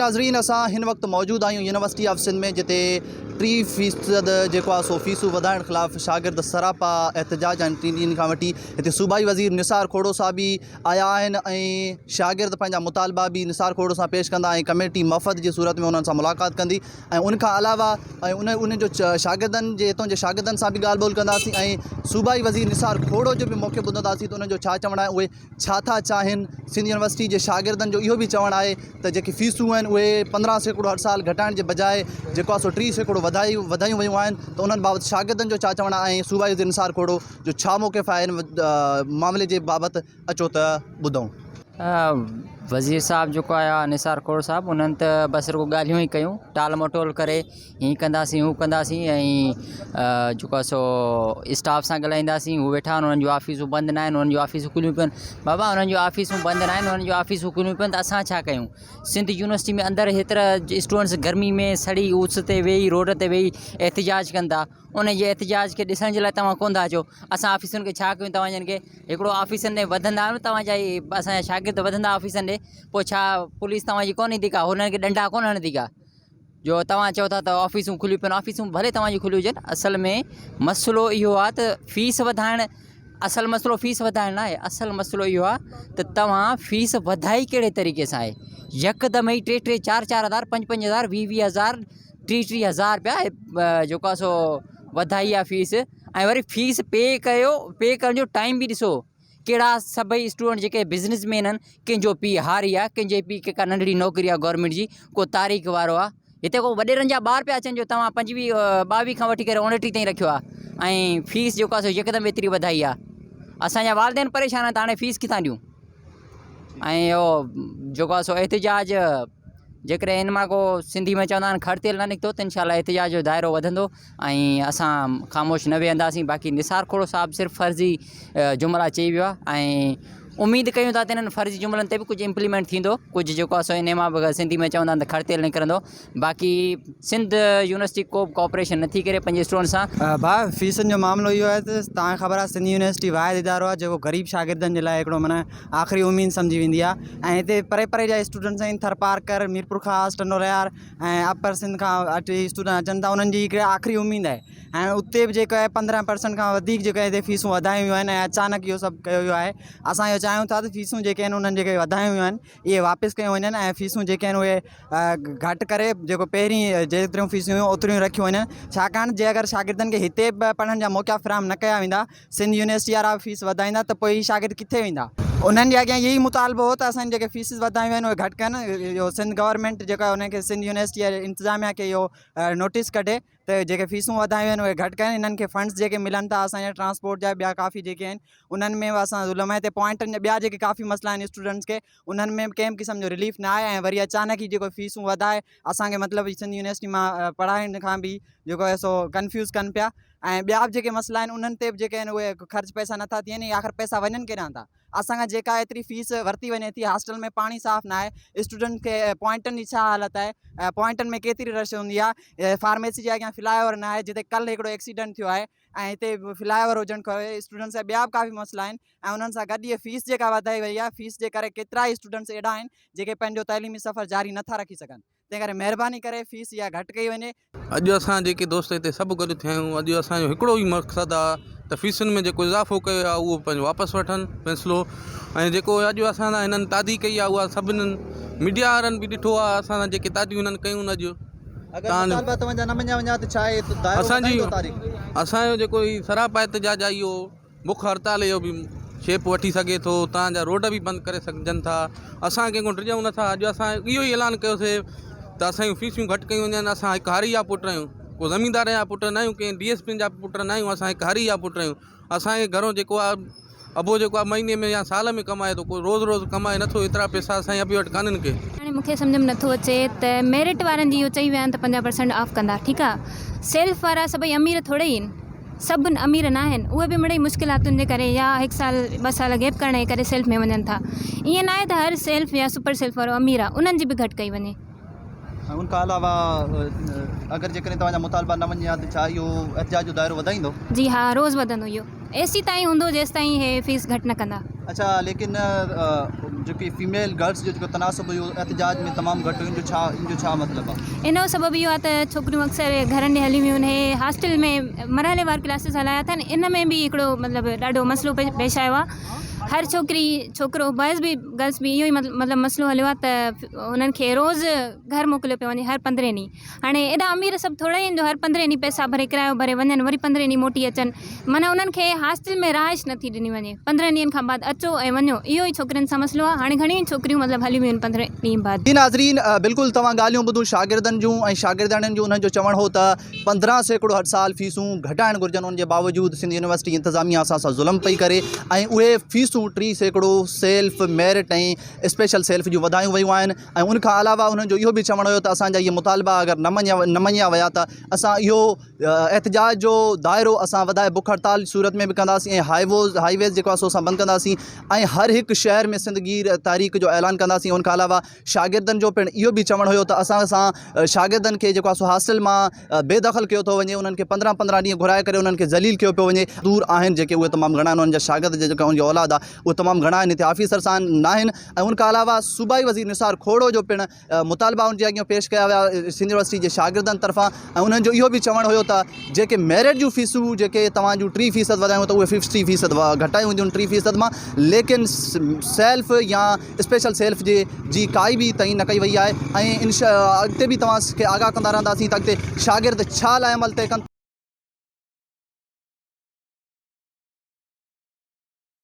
ناظرين اسان هن وقت موجود آهيون يونيورسٽي آف سنڌ ۾ جتي 30 فيصد جيڪو آهي سو فيسون وڌائڻ خلاف شاگرد سراپا احتجاج آهن ٽن ڏينهن کان وٺي هتي صوبائي وزير نثار کوڙو صاحب به آيا آهن ۽ شاگرد پنهنجا مطالبا به نثار کوڙو سان پيش ڪندا ۽ ڪميٽي مفد جي صورت ۾ انهن سان ملاقات ڪندي ۽ ان کان علاوه ۽ ان انهن جو شاگردن جي هتان جي شاگردن سان به ڳالهه ٻولهه ڪنداسين ۽ صوبائي وزير نثار کوڙو جو به موقف ٻڌنداسين ته انهن جو ڇا چوڻ آهي اهي ڇا ٿا چاهين؟ سنڌ يونيورسٽي جي شاگردن جو اهو به چوڻ آهي ته جيڪي فيسون آهن اهي 15% هر سال گهٽائڻ جي بجاء جيڪو آهي سو 30% وڌائي وڌايون ويون آهن ته انهن بابت شاگردن جو ڇا چوڻ آهي ۽ صوبائي وزير نثار کوڙو جو ڇا موقف آهي ان معاملي جي بابت اچو ته ٻڌون. وزير صاحب جيڪو آيا نثار کوڙو صاحب انهن ته بس رڳو ڳالهيون ئي ڪيون ٽال مٽول ڪري هيئن ڪنداسين هو ڪنداسين ۽ جيڪو آهي سو اسٽاف سان ڳالهائينداسين هو ويٺا آهن انهن جون آفيسون بند نه آهن انهن جون آفيسون کليون پيون آهن بابا انهن جون آفيسون بند نه آهن انهن جون آفيسون کليون پيون آهن ته اسان ڇا ڪيون سنڌ يونيورسٽي ۾ اندر هيترا اسٽوڊنٽس گرمي ۾ سڙي اس تي ويهي روڊ تي ويهي احتجاج ڪن ٿا ان جي احتجاج کي ڏسڻ جي لاء توهان ڪونه ٿا اچو اسان آفيسن کي ڇا ڪيون توهان جن کي هڪڙو آفيسن ڏي وڌندا آهيون توهان جا هي اسان جا شاگرد وڌندا آفيسن ڏي پوء ڇا پوليس توهان جي ڪونه ايندي ڪا هنن کي ڏنڊا ڪونه هڻندي ڪا جو توهان چئو ٿا ته آفيسون کليون پيون آفيسون ڀلي توهان جون کليون هجن اصل ۾ مسئلو اهو آهي ته فيس وڌائڻ اصل مسئلو فيس وڌائڻ نه آهي اصل مسئلو اهو آهي ته توهان فيس وڌائي ڪهڙي طريقي سان آهي يڪدم ئي ٽي ٽي چار چار هزار پنج پنج هزار ويهه ويهه هزار ٽيهه ٽيهه هزار رپيا جيڪو آهي سو وڌائي آهي فيس ۽ وري فيس پي ڪيو پي ڪرڻ جو ٽائيم به ڏسو ڪهڙا سڀئي اسٽوڊنٽ جيڪي بزنس مين آهن ڪنهن جو پيء هاري آهي ڪنهن جي پيء کي ڪا ننڍڙي نوڪري آهي گورنمينٽ جي ڪو تاريخ وارو آهي هتي ڪو وڏيرن جا ٻار پيا اچن جو توهان پنجويهه ٻاويهه کان وٺي ڪري اڻٽيهه تائين رکيو آهي ۽ فيس جيڪو آهي سو يڪدم ايتري وڌائي آهي اسانجا والدين پريشان آهن ته هاڻي فيس ڪٿان ڏيون ۽ اهو جيڪو آهي سو احتجاج جيڪڏهن ان مان ڪو سنڌي ۾ چوندا آهن کڙ تيل نه نڪتو ته انشاء الله احتجاج جو دائرو وڌندو ۽ اسان خاموش نه ويهنداسين باقي نثار کهڙو صاحب صرف فرضي جملا چئي ويو آهي ۽ اميد ڪيون ٿا ته انهن فرضي جملن تي به ڪجهه امپليمينٽ ٿيندو ڪجهه جيڪو آهي سو انهي مان به سنڌي ۾ چوندا آهن ته کڙ تيل نڪرندو باقي سنڌ يونيورسٽي ڪو به ڪوآپريشن نٿي ڪري پنهنجي اسٽوڊنٽ سان. ڀاء فيسن جو معاملو اهو آهي ته توهان کي خبر آهي سنڌ يونيورسٽي واحد ادارو آهي جيڪو غريب شاگردن جي لاء هڪڙو معنيٰ آخري اميد سمجهي ويندي آهي ۽ هتي پري پري جا اسٽوڊنٽس آهن ٿرپارڪر ميرپورخاص ٽنڊولهيار ۽ اپر سنڌ کان اچي اسٽوڊنٽ اچن ٿا انهن جي هڪڙي آخري اميد آهي ۽ اتي به جيڪو آهي 15 پرسنٽ کان وڌيڪ جيڪو آهي هتي فيسون وڌايون ويون آهن ۽ اچانڪ اهو سڀ ڪيو ويو آهي اسان اهو چاهيون ٿا ته فيسون جيڪي آهن انهن جيڪي وڌايون ويون آهن اهي واپس ڪيون وڃن ۽ فيسون جيڪي آهن اهي گهٽ ڪري جيڪو پهرين جيتريون فيسون هيون اوتريون رکيون وڃن ڇاڪاڻ جي اگر شاگردن کي هتي به پڙهڻ جا موقعا فراهم نه ڪيا ويندا سنڌ يونيورسٽي وارا به فيس وڌائيندا ته پوء هي شاگرد ڪٿي ويندا؟ انهن جي اڳيان اهو ئي مطالبو هو ته اسان جي جيڪي فيسز وڌايون ويون آهن اهي گهٽ ڪن اهو سنڌ گورنمينٽ جيڪو آهي ان کي سنڌ يونيورسٽي جي انتظاميا کي اهو نوٽيس ڪڍي ته جيڪي فيسون وڌايون ويون آهن اهي گهٽ ڪن انهن کي فنڊز جيڪي ملن ٿا اسان جا ٽرانسپورٽ جا ٻيا ڪافي جيڪي آهن انهن ۾ به اسان ظلم آهي هتي پوائنٽن جا ٻيا جيڪي ڪافي مسئلا آهن اسٽوڊنٽس کي انهن ۾ به ڪنهن به قسم جو رليف نه آهي ۽ وري اچانڪ ئي جيڪو فيسون وڌائي اسان کي مطلب سنڌ يونيورسٽي مان پڙهائڻ کان به جيڪو آهي سو ڪنفيوز ڪن پيا ۽ ٻيا به جيڪي مسئلا آهن انهن تي به جيڪي آهن اهي خرچ پئسا نٿا ٿين يا آخر پئسا وڃن ڪيڏانهن ٿا اسان کان جيڪا ايتري فيس ورتي وڃي ٿي هاسٽل ۾ پاڻي صاف نه آهي اسٽوڊنٽ کي پوائنٽن جي ڇا حالت آهي پوائنٽن ۾ ڪيتري رش هوندي آهي فارميسي جي اڳيان فلاء اوور نه آهي جتي ڪلهه هڪڙو ايڪسيڊنٽ ٿيو آهي ۽ هتي فلاء اوور هجڻ کپي اسٽوڊنٽس جا ٻيا به ڪافي مسئلا آهن ۽ انهن سان گڏ اهي فيس جيڪا وڌائي وئي آهي فيس جي ڪري ڪيترا ئي اسٽوڊنٽس اهڙا آهن جيڪي پنهنجو تعليمي سفر جاري نٿا رکي سگهن تنهن ڪري مهرباني ڪري فيس اها گهٽ ڪئي وڃي. اڄ اسان جيڪي دوست هتي سڀ گڏ ٿيا آهيون اڄ اسان جو هڪڙو ئي مقصد آ ته فيسن ۾ جيڪو اضافو ڪيو آ اهو پنهنجو واپس وٺن فيصلو ۽ جيڪو اڄ اسان سان هنن تعدي ڪئي آ اها سڀني ميڊيا وارن به ڏٺو آ اسان سان جيڪي تعديون هنن ڪيون اڄ اگر مطالبا توهان جا نه مڃيا وڃا ته ڇا هي دائرو وڌائيندو تاريخ اسان جو جيڪو هي سراپا احتجاج آ اهو بک هڙتال جو به شيپ وٺي سگهي ٿو اتان جا روڊ به بند ڪري سگهجن ٿا اسان ڪنهن کان ڊڄون نٿا اڄ اسان اهو ئي اعلان ڪيوسي ته اسان جون فيسون گهٽ ڪيون وڃن اسان هڪ هاري جا پٽ آهيون ڪو زميندار جا پٽ نه آهيون ڪنهن ڊي ايس پي جا پٽ نه آهيون اسان هڪ هاري جا پٽ آهيون اسانجي گهرو جيڪو آهي ابو جيڪو آهي مهيني ۾ يا سال ۾ ڪمائي ٿو ڪو روز روز ڪمائي نٿو ايترا پئسا اسان جي ابي وٽ ڪانهن ڪي. هاڻي مونکي سمجهه ۾ نٿو اچي ته ميرٽ وارن جي اهو چئي ويا آهن ته 50 پرسنٽ آف ڪندا ٺيڪ آ سيلف وارا سڀئي امير ٿوري ئي آهن سڀ امير ناهن اهي به مڙئي مشڪلاتن جي ڪري يا هڪ سال ٻه سال گيپ ڪرڻ جي ڪري سيلف ۾ وڃن ٿا ائين ناهي ته هر سيلف يا سپر سيلف وارو امير آهي انهن جي به گهٽ ڪئي وڃي. ۽ ان کان علاوه اگر جيڪڏهن توهان جا مطالبا نه مڃيا ته ڇا اهو احتجاج جو دائرو وڌائيندو؟ جي ها روز وڌندو اهو ايسي تائين هوندو جيستائين هي فيس گهٽ نه ڪندا. اڇا ليڪن جيڪي فيميل گرلس جو جيڪو تناسب هيو احتجاج ۾ تمام گهٽ هيو ان جو ڇا ان جو ڇا مطلب آ؟ ان جو سبب اهو آ ته ڇوڪريون اڪثر گهرن ڏي هليون ويون آهن هي هاسٽل ۾ مرحليوار ڪلاسز هلايا اٿن ان ۾ به هڪڙو مطلب ڏاڍو مسئلو پيش آيو آ هر ڇوڪري ڇوڪرو بوائز به گرلس به اهو ئي مطلب مسئلو هليو آ ته انهن کي روز گهر موڪليو پيو وڃي هر پندرهين ڏينهن هاڻي ايڏا امير سڀ ٿورا ئي آهن جو هر پندرهين ڏينهن پئسا ڀري ڪرايو ڀري وڃن وري پندرهين ڏينهن موٽي اچن معنيٰ انهن کي هاسٽل ۾ رهائش نٿي ڏني وڃي پندرهن ڏينهن کان بعد اچو ۽ وڃو اهو ئي ڇوڪرين سان مسئلو آهي هاڻي گهڻيون ئي ڇوڪريون مطلب هليون ويون آهن پندرهين ڏينهن بعد. جي ناظرين بلڪل توهان ڳالهيون ٻڌون شاگردن جون ۽ شاگردياڻين جون انهن جو چوڻ هو ته 15% هر سال فيسون گهٽائڻ گهرجن ان جي باوجود سنڌ يونيورسٽي انتظاميا اسان سان ظلم پئي ڪري ۽ اهي فيسون 3% سيلف ميرٽ ۽ اسپيشل سيلف جون وڌايون ويون آهن ۽ ان کان علاوه انهن جو اهو به چوڻ هيو ته اسان جا اهي مطالبا اگر نه مڃيا نه مڃيا ويا ته اسان اهو احتجاج جو دائرو اسان وڌائي بک هڙتال جي صورت ۾ به ڪنداسين ۽ هاء ووز هاء ويز جيڪو آهي سو اسان بند ڪنداسين ۽ هر هڪ شهر ۾ سنڌ گير تحريڪ جو اعلان ڪنداسين ان کان علاوه شاگردن جو پڻ اهو به چوڻ هيو ته اسان سان شاگردن کي جيڪو آهي سو هاسٽل مان بي دخل ڪيو ٿو وڃي انهن کي پندرهن پندرهن ڏينهن گهرائي ڪري انهن کي ذليل ڪيو پيو وڃي دور آهن جيڪي اهي تمام گهڻا آهن انهن جا شاگرد جيڪا انهن جي اولاد آهي اهي تمام گهڻا آهن هتي آفيسرس آهن ناهن ۽ ان کان علاوه صوبائي وزير نثار کوڙو جو پڻ مطالبا ان جي اڳيان پيش ڪيا ويا سنڌ يونيورسٽي جي شاگردن طرفان ۽ انهن جو اهو به چوڻ هيو ته جيڪي ميرٽ جون فيسون جيڪي توهان جون 3% وڌايون ته اهي 50% گهٽايون وينديون 3% مان ليڪن سيلف يا اسپيشل سيلف جي جي ڪائي به تعين نه ڪئي وئي آهي ۽ انشاء اڳتي به توهان کي آگاهه ڪندا رهنداسين ته اڳتي شاگرد ڇا لاء عمل طئي ڪن ٿا.